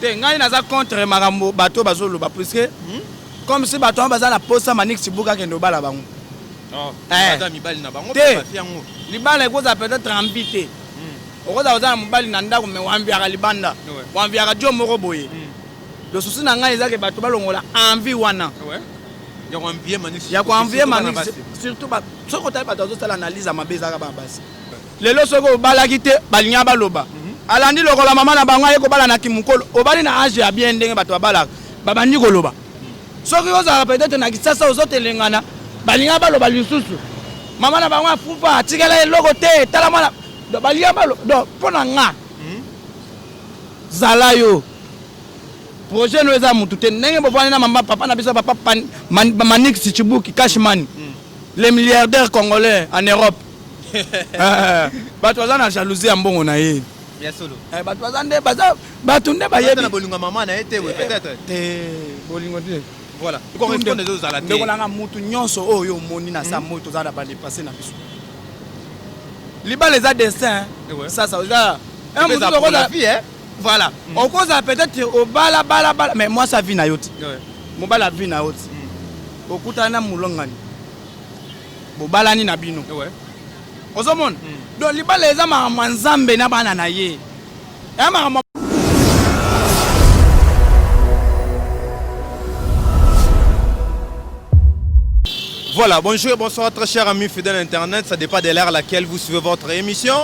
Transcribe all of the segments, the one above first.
Te, ngai naza contre makambo bato bazoloba, puisque comme si bato wana baza na posa Manix Chibuka akende obala bango. Oh, Eh. baza mibali na bango Te. mpe bafi yango. Libala ekozala peut-être envie te. Okozala oza na mobali na ndako, mais oenviaka libanda, oenviaka dio moko boye. Le souci na ngai eza ke bato balongola envie wana. Ouais. Ya koenvier Manix. Ya koenvier Surtout bana Manix. basi. Surtout soki otali bato bazosala analyse ya mabe, ezalaka bana basi. Lelo soki obalaki te, balingi baloba alandi lokola mama na bango aye kobala na kimokolo. Obali na age ya bien, ndenge bato babalaka, babandi koloba. Soki ozalaka peut-être na Kisasa, ozotelengana, balingi baloba lisusu mama na bango afufa, atikala eloko te, tala mwana. Donc balingi baloba. Donc mpo na nga, zala yo, projet no eza mutu te. Ndenge bovandi na mama, papa na biso, papa Manix Chibuki Cashman, le milliardaire congolais en Europe. Bato baza na jalousie ya mbongo na ye. Ya solo. Bato baza nde baza bato nde bayebi bayebi na bolingo ya mama na ye te, we peut-être. Te, bolingo te. Voilà, correspondre ezozala te. Ndeko nanga, mutu nyonso oyo omoni na sa moi, toza na badepasse na biso. Libala eza destin. Sasa eza Un mosusu pour la vie, hein? Voilà, okozala peut-être obala bala bala, mais mwasi avi na yo te, mobali avi na yo te. Okutana na molongani, bobalani na bino. Ozomona, donc libala eza makambo ya Nzambe na bana na ye, eya makambo. Voilà, bonjour et bonsoir très chers amis fidèles internet, ça dépend de l'heure à laquelle vous suivez votre émission.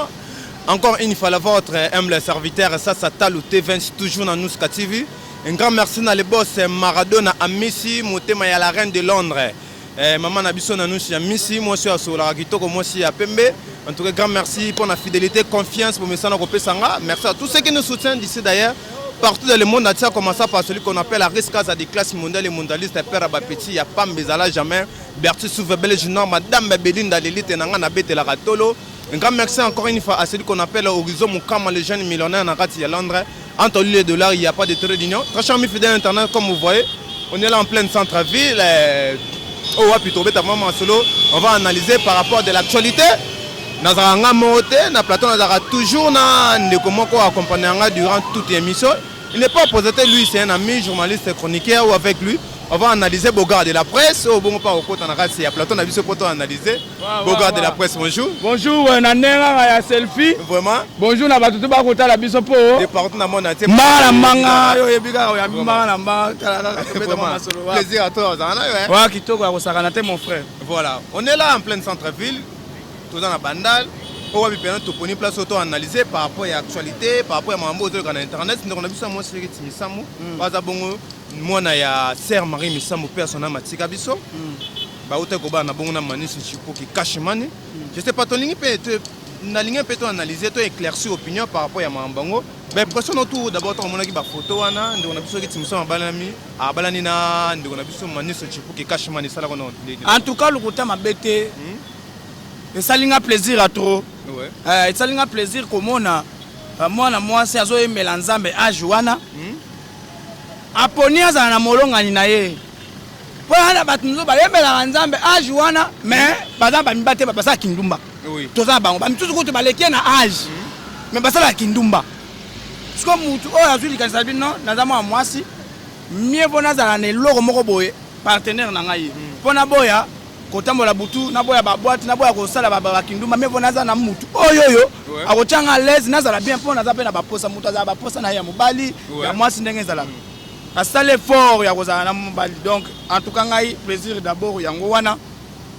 Encore une fois, la votre humble serviteur, ça, ça Talou T20, toujours dans Nouska TV. Un grand merci dans le boss Maradona Amisi, Motema ya la reine de Londres. Eh, maman na biso na nusu ya misi, mwasi oyo asololaka kitoko, mwasi ya pembe. En tout cas, grand merci pour la fidélité, confiance pour mesana kopesa nga. Merci à tous ceux qui nous soutiennent d'ici, d'ailleurs partout dans le monde entier, commençant par celui qu'on appelle Aris Kaza des classes mondiales et mondialistes, père Bapeti ya Pambe Zala jamais Bertu Souvebele Junior, madame Belinda l'élite nanga na betelaka tolo. Un grand merci encore une fois à celui qu'on appelle Horizon Mukama, le jeune millionnaire na kati ya Londres. Entre lui et les dollars, il n'y a pas de trait d'union. Très cher ami fidèle internet, comme vous voyez, on est là en pleine centre-ville. Oh, wapi tobeta vraiment solo. On va analyser par rapport de l'actualité. Nazalaka nga moko te na plateau, nazalaka toujours na ndeko moko accompagner nga durant toute émission. Il n'est pas présenté, lui c'est un ami journaliste chroniqueur, ou avec lui on va analyser. Bogard de la presse oyo bongo mpa kokota na kati ya plateau na biso po to analyser. Bogard de la presse, bonjour. Bonjour na ndenge kaka ya selfie. Vraiment. Bonjour na bato to bakotala biso mpo de partout na monde entier. Mbanga na mbanga, yo oyebi kaka oyambi mbanga na mbanga, tala kaka tobeta mwa masolo. Plaisir à toi, ozala na yo, hein? Wa kitoko ya kosakana te, mon frère. Voilà, on est là en pleine centre-ville, toza na Bandal oyo wapi mpena toponi place oyo to analyser par rapport ya actualité, par rapport ya makambo oyo toleka na internet. Ndeko na biso ya mwasi Ruth Misamu, baza bongo mwana ya sœur Marie Misamu mpe asona matika biso, bauta kobala na bongo na Manisi Chipuki Kashimani. Je sais pas, tolingi mpe nalingi mpe to analyser, to éclaircir opinion par rapport ya makambo yango. Baimpression no tout d'abord, ntango omonaki bafoto wana, ndeko na biso Ruth Misamu abalami, abalani na ndeko na biso Manisi Chipuki Kashimani, esalaka no ndenge? En tout cas, lokuta mabe te, esali nga plaisir ya trop. Esali nga plaisir komona mwana mwasi azoyembela Nzambe, age wana aponi azala na molongani na ye, mpo wana bato mosusu bayembelaka Nzambe age wana, mais baza bamiba te, basala kindumba. Toza na bango bamisusu kutu baleki ye na age, mais basalaka kindumba. Siko mutu oyo azwi likanisa bino, naza mwana mwasi, mieux mpo nazala na eloko moko boye, partenaire na ngai, mpo naboya kotambola butu, naboya baboîte, naboya kosala bakindumba, mieux mpo naza na mutu oyo oyo akotia nga à l'aise, nazala bien, mpo naza mpe na baposa. Mutu azala baposa na ye ya mobali, ya mwasi, ndenge ezalaka, asala effort ya kozala na mobali. Donc en tout cas, ngai plaisir d'abord yango wana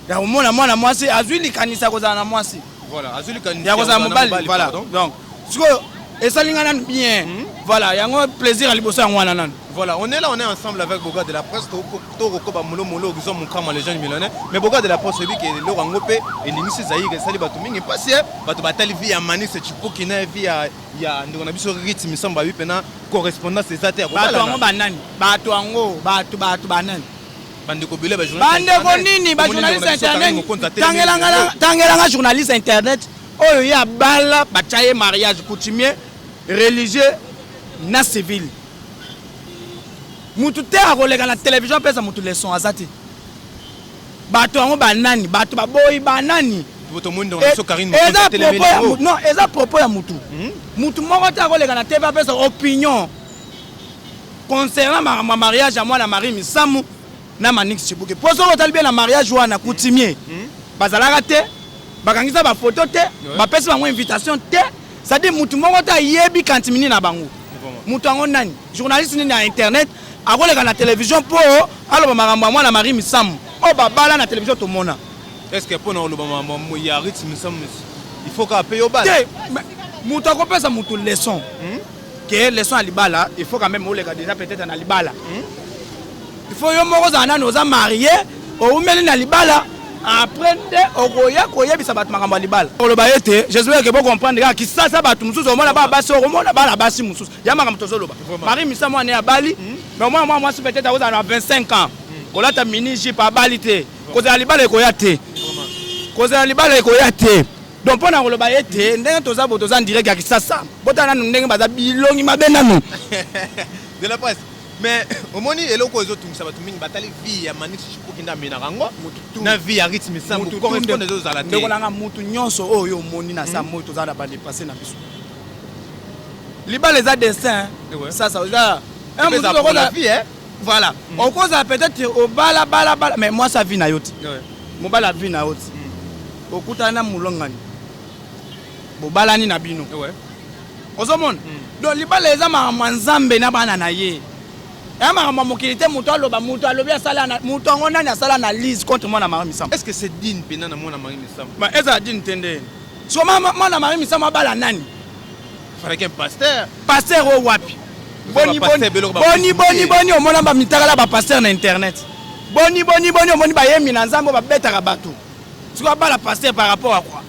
ya komona mwana mwasi azwi likanisi ya kozala na mwasi. Voilà, azwi likanisi ya kozala mobali. Voilà, donc sikoyo esali nga nanu bien. Voilà, yango plaisir ya liboso yango wana nanu. Voilà, on est là, on est ensemble avec Boga de la presse, Toko Molo Molo, Horizon Mukama, les jeunes millionnaires. Mais Boga de la presse, c'est que le rango pe, et l'initié Zaïre, esali bato mingi pasi, bato batali vie ya Manix Chipuki na vie ya ndeko na biso Ruth Misamu, babi pena correspondance eza te ya Bato kobalana. yango banani? Bato yango, bato banani? Bandeko bele, bajournaliste. Bandeko nini? Bajournaliste internet, tangelanga journaliste internet oyo ye abala, batya ye mariage coutumier, religieux na civil. Mutu te akoleka na télévision apesa mutu leçon, aza te. Bato yango banani? Bato baboyi banani? Tomoni ndeko na biso Karine Eza Mokonzi atelemeli propos ya yango. Non, eza propos ya mutu. Mutu moko te akoleka na TV apesa opinion. Concernant makambo ya mariage ya mwana Marie Misamu na Manix Tshibuki, mpo soki otali bien na mariage wana, coutumier bazalaka te, bakangisa bafoto te, bapesi bango invitation te, c'est-à-dire mutu moko te ayebi kantimini na bango. Mutu yango nani? Journaliste nini ya internet akoleka na télévision mpo aloba makambo ya mwana Marie Misamu oyo babala na télévision tomona? Est ce que mpona koloba makambo ya Ruth Misamu, il faut kaka mpe yo bala? Te, mutu akopesa mutu leçon ke leçon ya libala, il faut quand même oleka déjà peut-être na libala. Il faut yo moko ozala nani, oza marié, oumeli na libala, après nde okoya koyebisa bato makambo ya libala. Koloba ete j'espère ke bocomprendre kaka kisasa. Bato mosusu omona bana basi, okomona bana basi mosusu ya makambo tozoloba. Marie Misamu wana abali, mais omona mwana mwasi peut-être akozala na 25 ans, kolata mini jupe, abali te. Kozala libala ekoya te, kozala libala ekoya te. Donc mpo na koloba ete ndenge toza bo, toza direct ya Kisasa, botala nanu ndenge baza bilongi mabe nanu. De la presse, mais omoni eloko ezotungisa bato mingi, batali vie ya Manix Chipuki nde amenaka yango na vie ya Ruth Misamu, correspondre ezozala te. Ndeko nanga, mutu nyonso oyo omoni na sa moi, toza na badepasse na biso. Libala eza destin. Sasa eza voilà, okozala peut-être obala bala bala, mais mwasi avi na yo te, mobali avi na yo te. Okutana na molongani, bobalani na bino, ozomona. Donc libala eza makambo ya Nzambe na bana na ye, eya makambo ya mokili te. Moto aloba, moto alobi, asala, moto yango nani asala analyse contre mwana Marie Misamu? Est ce que c'est digne mpena na mwana Marie Misamu? Ezala digne te ndeni? So mwana Marie Misamu abala nani? Fallait un pasteur. Pasteur oyo wapi? Boni boni boni boni boni omona bamitakala bapasteur na internet? Boni boni boni omoni bayembi na Nzambe oyo babetaka bato? Sikoyo abala pasteur par rapport à quoi?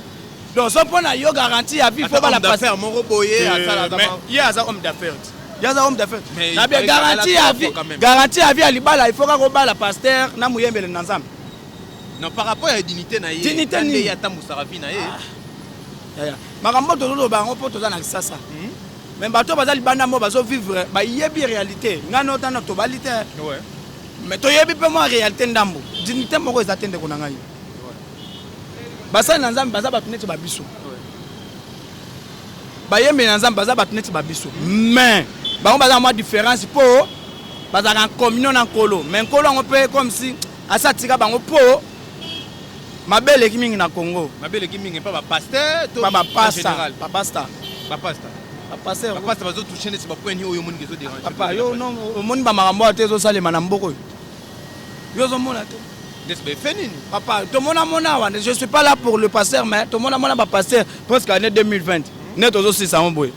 Donc so mpo na yo garantie ya vie, faut bala pasteur moko boye. Asala ye aza homme d'affaires, ye aza homme d'affaires na bien. Garantie ya vie, garantie ya vie ya libala, il faut kaka obala pasteur na moyembele na Nzambe? Non, par rapport ya dignité na ye. Dignité nini? Ye atambusaka vie na ye. Makambo tozoloba yango mpo toza na Kisasa, mais bato baza libanda mo bazovivre, bayebi réalité. Ngai notana tobali te, mais toyebi mpe mwa réalité ndambo. Dignité moko eza te, ndeko na ngai. Basali na Nzambe baza bato neti babiso, bayembi na Nzambe baza bato neti babiso, mais bango baza mwa différence mpo bazalaka en communion na Nkolo. Mais Nkolo yango mpe comme si asi atika bango mpo mabe eleki mingi na Congo. Mabe eleki mingi mpa bapasteur? To bapasta, bapasta. Bapasta. Bapasteur. Bapasta bazotouche neti bapoint nini oyo omoni ezodérange? Papa, yo omoni bamakambo oyo te ezosalema na mboka oyo, yo ozomona te? Neti baefe nini? Papa, tomonamona awa. Je suis pas là pour le pasteur, mais tomonamona bapasteur presque année 2020 nde tozosisa yango boye.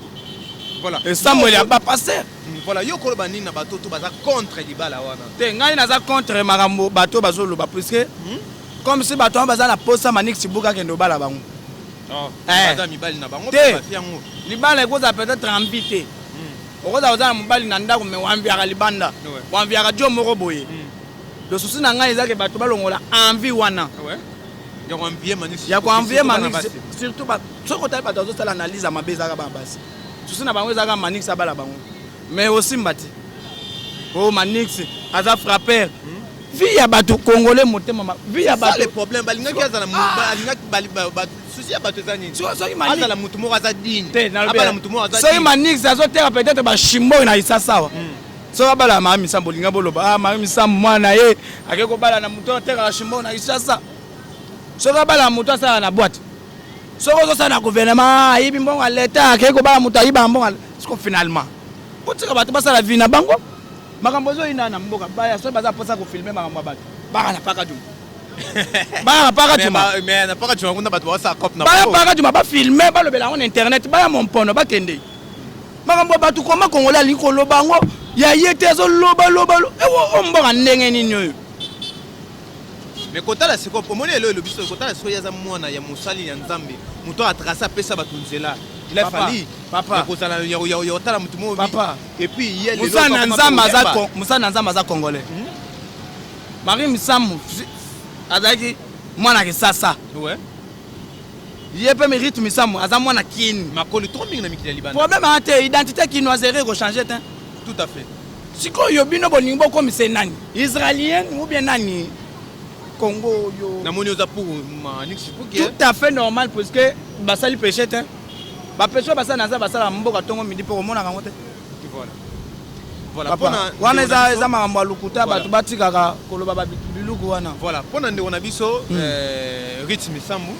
Esamweli ya bapasteur. Voilà, yo koloba nini na bato to baza contre libala wana? Te, ngai naza contre makambo bato bazoloba, puisque comme si bato wana baza na posa Manix Chibuka akende obala bango. Baza mibali na bango. Te, libala ekozala peut-être envie te. Okozala oza na mobali na ndako, mais wamviaka libanda, wamviaka dio moko boye. Le souci na ngai ezake bato balongola envie wana ya koenvie Manix. Surtout soki otali bato azosala analyse ya mabe, ezalaka bana basi. Souci na bango ezalaka Manix abala bango, mais osimba te. O Manix aza frappeur, vie ya bato congolais, motema vie ya bato. Le problème, balingaki azala, alingaki, souci ya bato eza nini? Azala motu moko aza digne, abala motu moko aza. Soki Manix azoteka peut-être bashimboyo na Isasa awa, soki abala Marie Misambo, olinga boloba: "Ah, Marie Misambo mwana ye ake kobala na motu atekaka shimboyo na Isasa." Soki abala na motu asalaka na boîte, soki ozosala na gouvernement, ayibi mbongo ya leta, akei kobala moto ayibaka mbongo. Siko finalement botika bato basala vie na bango. Makambo ezoyina na mboka, baya soki baza mposa kofilme makambo ya bato, baka na paka juma, baya na paka juma. Na paka juma kuna bato basala cop na baya paka juma, bafilme, balobela yango na internet, baya mompono, bakende. Makambo ya bato koma congolais alingi koloba yango ya ye te, azolobaloba o mboka ndenge nini oyo? Mais kotala sikoyo, omoni elo elobi soki kotala sikoyo, ye aza mwana ya mosali ya Nzambe, moto atrace, apesa bato nzela. Il a fallu papa kozala ya kotala motu moko. Papa. Et puis ye mosali na Nzambe aza, mosali na Nzambe aza congolais. Marie Misamu azalaki mwana Kisasa, ye mpe Ruth Misamu aza mwana Kini. Makolo trop mingi na mikili ya libanda. Problème aya te, identité kinoiserie ekochange te. Tout à fait. Sikoyo bino bolingi bokomisa nani, israélienne ou bien nani? Congo oyo. Namoni oza pour Manix Chipuki. Tout à fait normal, puisque basali péché te. Bapéché oyo basala na nzambe, basala mboka ntongo midi mpo komonaka yango te. Voilà. Voilà, Papa, mpona wana ndeko na eza biso- eza makambo ya lokuta. Voilà. Bato batikaka koloba biluku wana. Voilà, mpona ndeko na biso Rythme Sambu,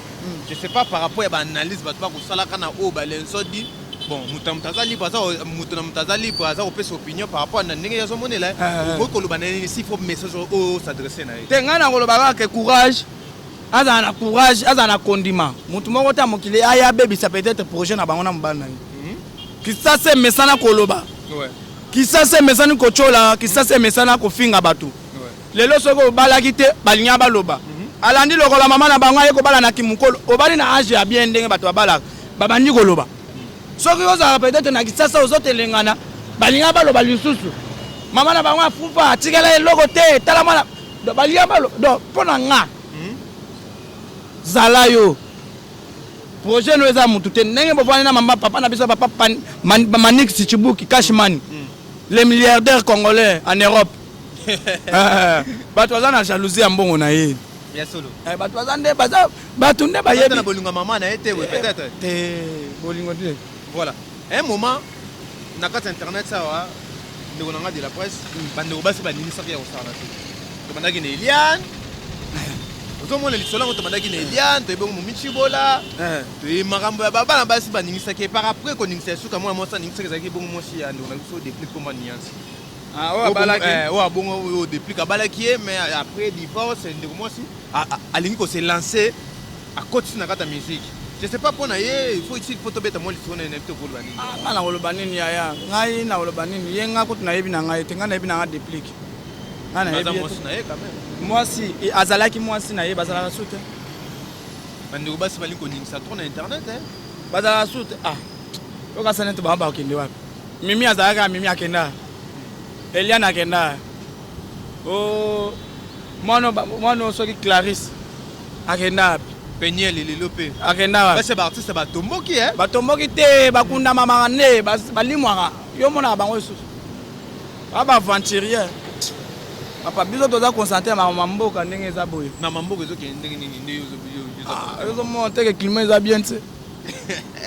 je sais pas, par rapport ya baanalyse bato bakosalaka na oyo balensodi, bon, moto na moto aza libre, aza moto na moto aza libre, aza kopesa opinion par rapport na ndenge azomonela. Okoki koloba na nini s'il faut message oyo s'adresse na ye? Te, ngai nakoloba kaka ke courage, azala na courage, azala na kondima. Motu moko te ya mokili aya abebisa peut-être projet na bango na mobali na ye. Kisasa emesana koloba, Kisasa emesani kotyola, Kisasa emesana kofinga bato. Lelo soki obalaki te, balingi baloba alandi lokola mama na bango aye kobala na kimokolo. Obali na age ya bien, ndenge bato babalaka, babandi koloba. Soki ozalaka peut-être na Kisasa, ozotelengana, balingi baloba lisusu mama na bango afufa, atikala eloko te, tala mwana. Donc balingi baloba. Donc mpo na nga, zala yo, projet no eza mutu te. Ndenge bovandi na mama, papa na biso, papa Manix Chibuki Cashman, le milliardaire congolais en Europe. Bato baza na jalousie ya mbongo na ye. Ya solo. Bato baza nde baza bato nde na bayebi. Bolingo ya mama na ye te, oui, peut-être. Te, bolingo te. Voilà, un moment na kati ya internet awa, ndeko na nga de la presse, bandeko basi baningisaki ya kosala te. Tobandaki na Eliane, ozomona lisolo yango, tobandaki na Eliane, toyebi Momichibola, toyebi makambo ya babana basi baningisaki. Par après koningisa ya suka, mwana mwasi aningisaki ezalaki bongo mwasi ya ndeko na biso Déplique, komba Nuance. Oyo abalaki. Oyo abongo, oyo Déplique abalaki ye, mais après divorce, ndeko mwasi alingi kose lancer, akotisi na kati ya musique. Je sais pas, mpo na ye, il faut ici, il faut tobeta mwa lisolo na ye, nayebi te okoloba nini. Ah, ngai nakoloba nini, yaya? Ngai nakoloba nini? Ye ngai kutu nayebi na ngai te. Ngai nayebi na ngai Déplique, ngai nayebi aza ye te. Mwasi na ye quand même. Mwasi azalaki mwasi na ye, bazalaka su te. Bandeko basi balingi koningisa trop na internet, eh. Bazalaka su te. Ah, yokasa neti bango bakokende wapi? Mimi azalaka, Mimi akenda, Eliane akenda, o mwana mwana oyo soki Clarisse akenda wapi? Peniel lelo mpe. Akenda wapi? Basi ya baartiste batomboki, eh. Batomboki te, bakundamamaka nde balimwaka. Yo monaka bango lisusu ba baaventurier. Papa, biso toza concentré na makambo ya mboka ndenge eza boye. Na mamboka ezokende ndenge nini nde Ah, ozomona te ke climat eza bien te?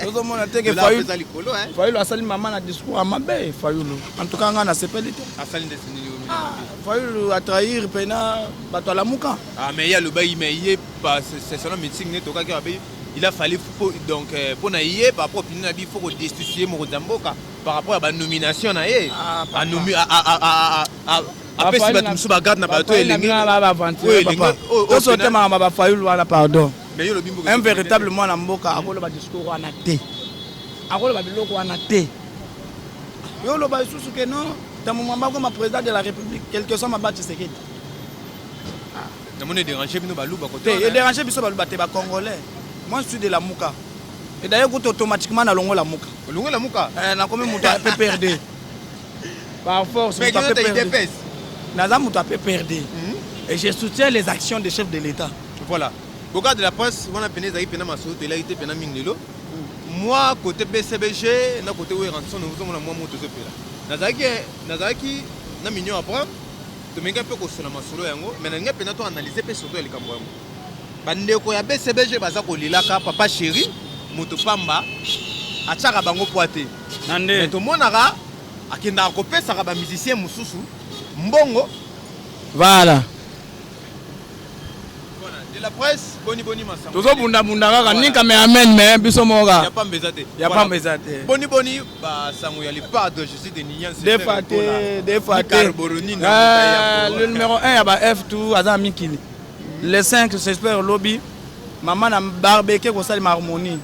Ozomona te ke Dollar Fayulu eza likolo, eh. Fayulu asali mama na discours ya mabe? Fayulu, en tout cas ngai nasepeli te. Asali nde nini oyo? Ah, Fayulu atrahir mpena bato alamuka. Ah, mais ye alobaki, mais ye c'est selon meeting nde tokaki abe, il a fallu donc mpo na ye, par rapport opinion na bi, il faut kodestituer mokonzi ya mboka par rapport ya banomination na ye. Ah, papa. Apesi bato mosusu bagarde na bato elingi oyo elingi Tosote makambo ya bafayulu wana, pardon. Mais yo olobi mboka Un véritable mwana mboka akoloba discours wana te, akoloba biloko wana te. Yo oloba lisusu ke non, Tambo Mwamba akoma président de la République, quelque soit maba Tshisekedi. Namoni edérange bino baluba kote Te. wana, eh. Edérange biso baluba te, bacongolais. Moi, je suis de Lamuka et d'ailleurs kutu automatiquement nalongo Lamuka. Olongo Lamuka? Nakomi moto ya PPRD par force. Mais moto ya kino te PPRD. UDPS. Naza moto ya PPRD et je soutiens les actions des chefs de l'État. Voilà, boka de la presse wana pene ezalaki mpena masolo, toelaki te mpena mingi. Lelo mwa côté BCBG na côté oyo Ranson, ozomona mwa moto ezopela. Nazalaki na Mignon Abraham, tomengi mpe kosola masolo yango, mais nalingi mpena to analyse mpe surtout ya likambo yango. Bandeko ya BCBG baza kolelaka papa chéri, moto pamba atiaka bango pwa te. Na Mais nde tomonaka akendaka kopesaka bamusicien mosusu mbongo. Voilà. Voilà, de la presse, boni boni masango? Tozobundabunda kaka. Voilà. Ni cameraman, mais biso moko Ya kaka. pamba eza te. Ya Voilà. pamba eza te. Boni boni basango ya le padre Jésus de Nuance? Defa te, defa te. Le numéro 1 ya ba F2 aza na mikili le 5, j'espère lobi mama na barbeke kosalema harmonie.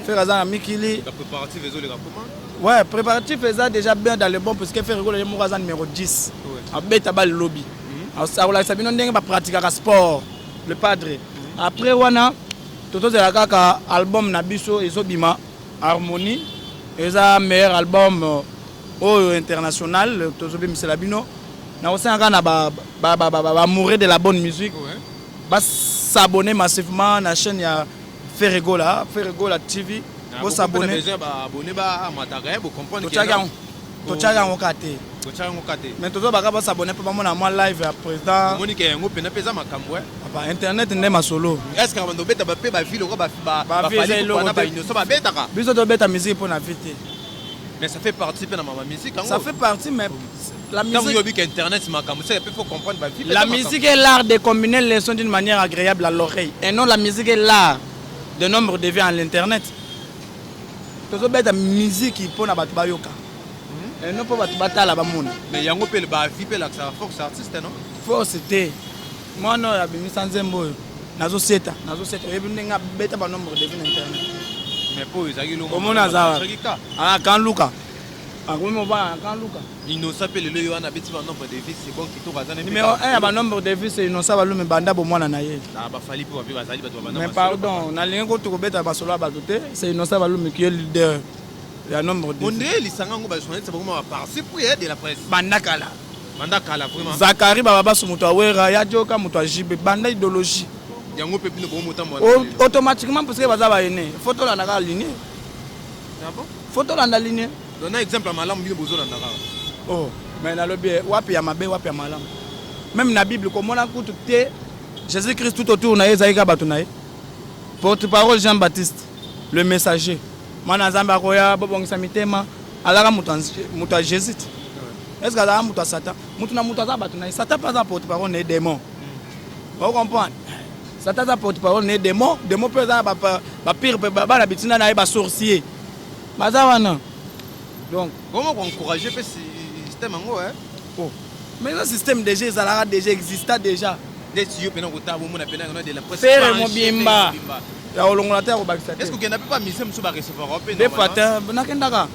Ferre aza na mikili. Préparatif ezoleka comment? Ouais, préparatif eza déjà bien dans le bon, parce que Ferre Gola ye moko aza numéro 10. Abeta bale lobi, akolakisa bino ndenge bapratikaka sport, le padre. Après wana totozela kaka album na biso ezobima, Harmonie. Eza meilleur album oyo international tozobimisela bino. Nakosenga kaka na baamoureux de la bonne musique bas'abonner massivement na chaîne ya Ferre Gola, Ferre Gola TV. Bos'abonner. Besoin baabonné bamataka, bocomprendre. Totiaka yango kaka te. Totiaka yango kaka te. Mais tozobaka bas'abonner mpo bamona mwa live ya président. Omoni ke yango mpena mpe eza makambo, eh. Papa, internet nde masolo. Est ce que bando obeta mpe bavile oko? Bavie eza eloko bafali te. bainoso babetaka. Biso tobeta musique mpo na vie te. Mais ça fait partie mpe na mama musique. Ça fait partie, mais la Ntango musique, yobi ke internet makambo, c'est mpe faut comprendre bavie. La musique est l'art de combiner les sons d'une manière agréable à l'oreille et non la musique est l'art de nombre de vues à l'internet. Tozobeta musique mpona bato bayoka et non mpo bato batala, bamona. Mais yango mpe bavie mpe elakisaka force artiste, non? Force te. Mwana oyo abimisa nzembo oyo nazoseta, nazoseta, oyebi ndenge abeta banombre de vues na internet? Mais mpo ezalaki eloko. Omona aza Soki ka ah, kan luka akomi mobala na kan luka. Innocent mpe lelo ye wana abeti banombre de vues, c'est bon, kitoko, aza na Numéro 1 ya banombre de vues, c'est Innocent Balume, banda bomwana na ye. Ah, bafali mpe bape bazali bato babanda Mais masolo. pardon, nalingi kutu kobeta basolo ya bato te. C'est Innocent Balume qui est leader ya nombre de vues. Ondire lisanga yango, bajournaliste bakoma baparti pour de la presse. Banda kala. Banda kala, vraiment. Zakari Bababaso, moto awera ya joka, moto ajibe, banda idéologie. Yango mpe bino bomotambo. Automatiquement, parce que baza baene, faut tolanda kaka ligne. Ah bon? Faut tolanda ligne. Donc na exemple ya malamu, bino bozolanda kaka. Oh, mais nalobi wapi ya mabe, wapi ya malamu? Même na Bible, komona kutu te Jésus Christ tout autour na ye ezalaki kaka bato na ye. Porte parole Jean Baptiste le messager, mwana Nzambe akoya, bobongisa mitema. Azalaka moto ya Jésus te? Est ce que azalaka moto ya Satan? Moto na moto aza bato na ye. Satan mpe aza porte parole na ye, démon. Ocomprendre? Satan aza porte parole na ye, démon. Démon mpe aza na bapire mpe bana bitina na ye, basorcier baza wana, donc Comment koencourage mpe système yango, eh? Oh. Mais eza système déjà ezalaka déjà, exista déjà. Neti yo mpena kotala, bomona mpena yango de la presse. Fere Penché, mobimba. Fere mobimba. Ya kolongola te, ya kobakisa Est te. ce que okenda mpe bamise mosusu barecevoir mpe? Des fois te, nakendaka,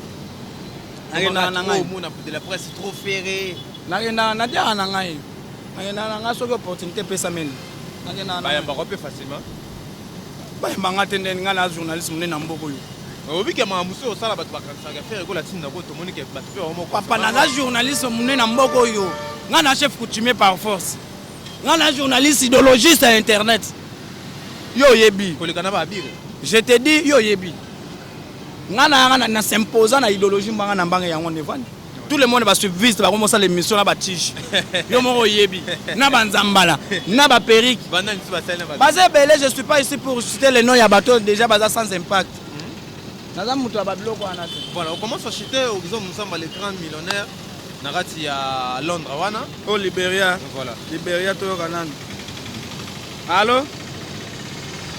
nakendaka na ngai. Omona de la presse trop ferré. Nakendaka, nadiaka na ngai, nakendaka na ngai soki opportunité epesameli, nakendaka na ngai. Bayambaka mpe facilement? Bayambanga te ndeni ngai na journaliste monene na mboka oyo. Obike makambo mosusu osala, bato bakanisaka Ferre ekola ntinda ko tomoni ke bato mpe bango. Papa, naza journaliste monene na mboka oyo. Ngai na chef coutumier par force. Ngai na journaliste idéologiste ya internet, yo oyebi. Koleka na baabire. Je te dis, yo oyebi, ngai na yanga na s'imposa na idéologie mbanga na mbanga, yango nde evandi. Tout le monde basuiviste bakomosala émission na batige, yo moko oyebi, na banzambala na baperike. Banda misusu basali na bato. Baza ebele. Je suis pas ici pour citer le nom ya bato déjà baza sans impact. Naza moto ya babiloko wana te. Voilà, on commence à chuter. Horizon Musamba, le grand millionnaire na kati ya Londres wana. O Liberia. Voilà. Liberia, toyoka nani. Allo?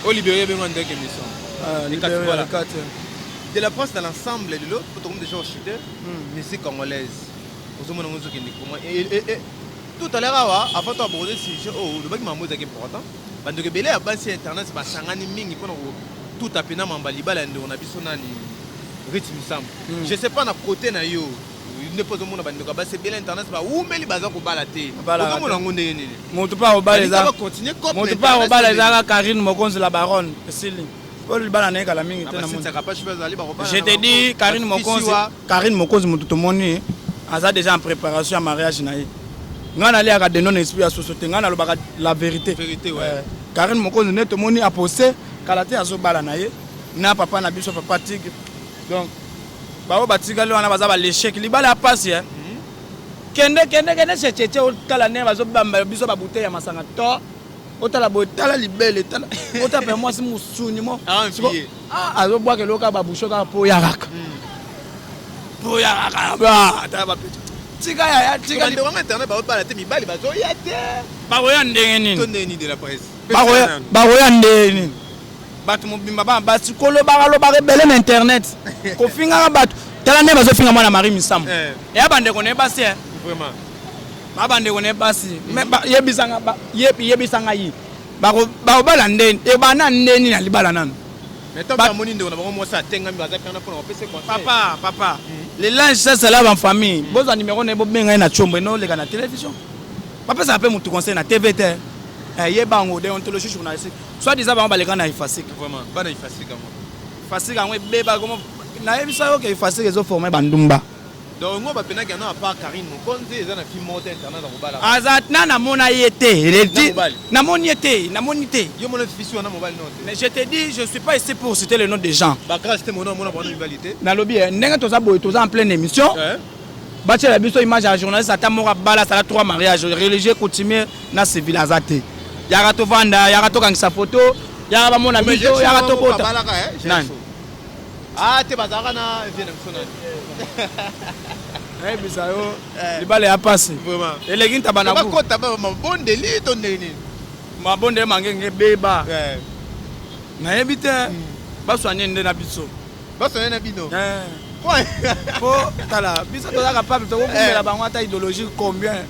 O Libéria bengo ndenge émission. Ah, Les quatre, Liberia, voilà. les quatre. De la presse dans l'ensemble, lelo po tokomi déjà ochuter. Musique congolaise, ozomona ngo ezokende comment? Et tout à l'heure awa, avant to aborder sujet oyo, olobaki mambo ezalaki important. Bandeko ebele ya basi ya internet basangani mingi mpona kotuta mpena mamba libala ya ndeko na biso nani, Rythme Sambo. Je sais pas na côté na yo nde mpo ozomona bandeko ya basi ebele ya internet bawumeli, baza kobala te. Babalaka te. Ozomona yango ndenge nini? Moto mpe akobala eza Bacontinue. Moto mpe akobala ezalaka Karine Mokonzi la baronne. Esili oyo libala na ye kala mingi te na moni. Je te dis, Karine Mokonzi, Karine Mokonzi, moto tomoni aza déjà en préparation ya mariage na ye. Ngai naliaka deno na esprit ya soso te, ngai nalobaka la vérité. Vérité, ouais. Karine Mokonzi nde tomoni apose kala te, azobala na ye na papa na biso, papa Tigre. Donc baoyo batikali wana baza balechec. Libala ya pasi, eh? Kende, kende, kende checheche, otala ndenge bazobamba biso babouteille ya masanga to otala boye, tala libele, tala, otala mpe mwasi mosuni mo. Ah, Siko- vie. Ah, azobwaka eloko ya babusho kaka mpo ya kaka, mpo ya kaka. Ah, tala bapeti, tika yaya, tika. Bandeko yango internet baobala te, mibali bazoya te. Bakoya ndenge To nini? ndenge nini de la presse? Bakoya ndenge nini? Bato mobimba bana basi kolobaka lobaka ebele na internet, kofingaka bato. Tala nde bazofinga mwana Marie Misambo. Eya bandeko na ye basi, eh. Vraiment. Ba bandeko na ye basi. Mais yebisanga yebisanga ye, bakobala ndeni, ebana ndeni na libala nanu. Mais ntango bamoni ndeko na bango mwasi atengami, baza pena mpona kopesa conseil. Papa, papa, le linge ça se lave en famille. Bozwa numéro na ye, bobenga ye na tshombo, enoleka na télévision. Bapesaka mpe motu conseil na TV te. Eh, yeba yango, déontologie journalistique, soit disant bango baleka na Ifasik. Vraiment, bana Ifasik yango. Ifasik yango ebeba. Komo nayebisa yo ke Ifasik ezoforme bandumba. Donc ngo bapenaki yango, à part Karine Mokonzi, eza na fille moko te internet akobala. Aza na namona ye te. Na mobali. Namoni ye te, namoni te. Yo mona fisi wana mobali no te? Mais je te dis, je suis pas ici pour citer le nom des gens. Bagrâce te, mona omona bango mibali te. Nalobi ndenge toza boye, toza en pleine émission. Batiela biso image ya journaliste ata moko abala, asala trois mariages, religieux, coutumier na civil. Aza te. Yaka tovanda, yaka tokangisa photo, yaka bamona biso, yaka tobota. Nani? Ah te, bazalaka na vie na biso nani? Nayebisa yo, libala ya pasi. Vraiment. Eleki ntaba na bu. Bakota ba mabondeli to ndenge nini? Mabondeli mangenge ebeba. Nayebi te, baswanye nde na biso. Baswanye na bino. Po tala, biso toza capable tokokumbela bango ata idéologie combien.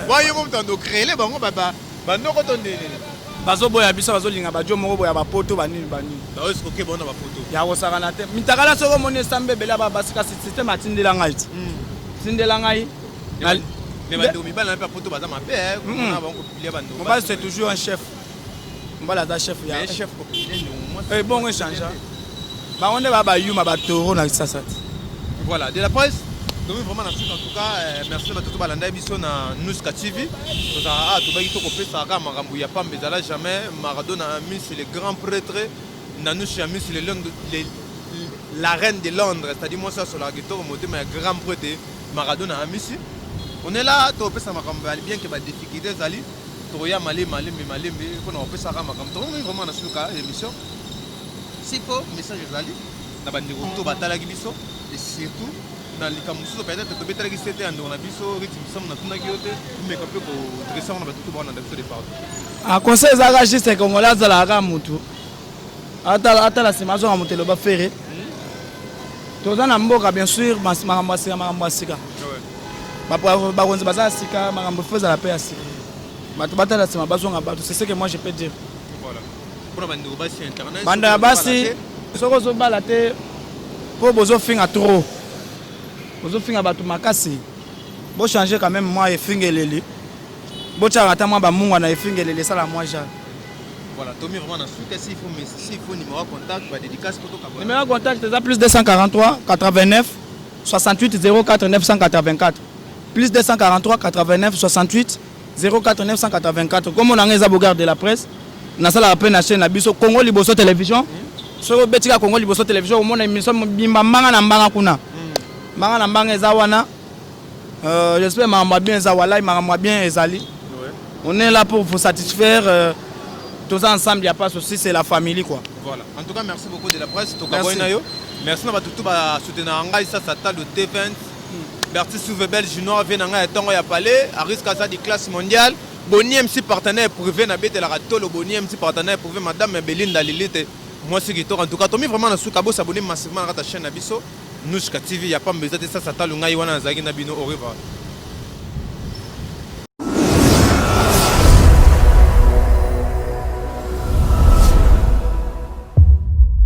Wa yo moto ando créer bango baba bandoko to ndenge nini? Bazoboya biso, bazolinga bajo moko boya bapoto banini banini. Baoescroquer bango na bafoto. Ya kosakana te. Mitakala soki omoni esambe ebele ya basi, kasi système atindela ngai ti tindela ngai. Mais bandeko mibali na mpe bapoto baza mabe na bango kopublier bandeko. Mobali, c'est toujours un chef. Mobali aza chef ya Mais chef kopublier ndeko mwasi. Bongo échange bango nde baa bayuma batoro na kisasa ti. Voilà, de la presse tomi vraiment na suka. En tout cas, merci na bato to balanda biso na Nuska TV. Tozalaka awa, tobaki tokopesaka kaka makambo ya pamba, ezala jamais. Maradona Amis, le grand prêtre Nanushi Amis, le, Londres, la reine de Londres, c'est-à-dire mwasi asolaka kitoko, motema ya grand prêtre Maradona Amisi. On est là, topesa makambo ya bien que badifficulté ezali, tokoya malembe malembe malembe mpona kopesaka makambo. Tokomi vraiment na suka émission. Siko message ezali na bandeko to batalaki biso et surtout na likambo mosusu, peut-être tobetalaki se te ya ndeko na biso Riti Misamu, natunaki yo te, meka mpe kodresser wana bato to baolanda biso de partout. Ah, conseil ezalaka juste, Congolais azalaka kaka motu atala nsima, azonga moto. Eloba Ferre, toza na mboka, bien sûr makambo ya sika, makambo ya sika, bakonzi baza ya sika, makambo fo ezala mpe ya sika. Bato batala nsima, bazonga bato, c'est ce que moi je peux dire. Voilà, mpona bandeko basi ya internet. Banda ya basi, soki ozobala te mpo bozofinga trop, bozofinga bato makasi, bochange quand même mwa efingeleli, botiaka ata mwa bamungwa na efingeleli, esala mwa genre. Voilà, tomi vraiment na suka. S'il faut numéro ya contact, badédicace po tokabola. Numéro ya contact eza plus 243 89 68 04 984, plus 243 89 68 04 984. Kombo na ngai eza Bogard de la presse. Nasalaka mpe na chaîne na biso Congo Liboso Télévision. Soki obetika Congo Liboso Télévision, omona émission bimba mbanga na mbanga kuna, mbanga na mbanga eza wana. J'espère makambo ya bien eza, walai makambo ya bien ezali. On est là pour vous satisfaire, tous ensemble, il n'y a pas souci, c'est la famille, quoi. Voilà, en tout cas, merci beaucoup de la presse. Tokaboyi na yo. Merci na bato tu basoutenaka ngai, sasa talo T20 Berti Souvebel Junior, vie na ngai ya ntongo ya palais, ariske aza di classe mondiale. Boni MC partenaire privé, nabetelaka tolo. Boni MC partenaire privé, madame Belinda Lilite, mwasi kitoko. En tout cas, tomi vraiment na suka. Bosabonner massivement na kati ya chaîne na biso Nushka TV ya pamba eza te. Sasa talo ngai wana nazalaki na bino. Au revoir.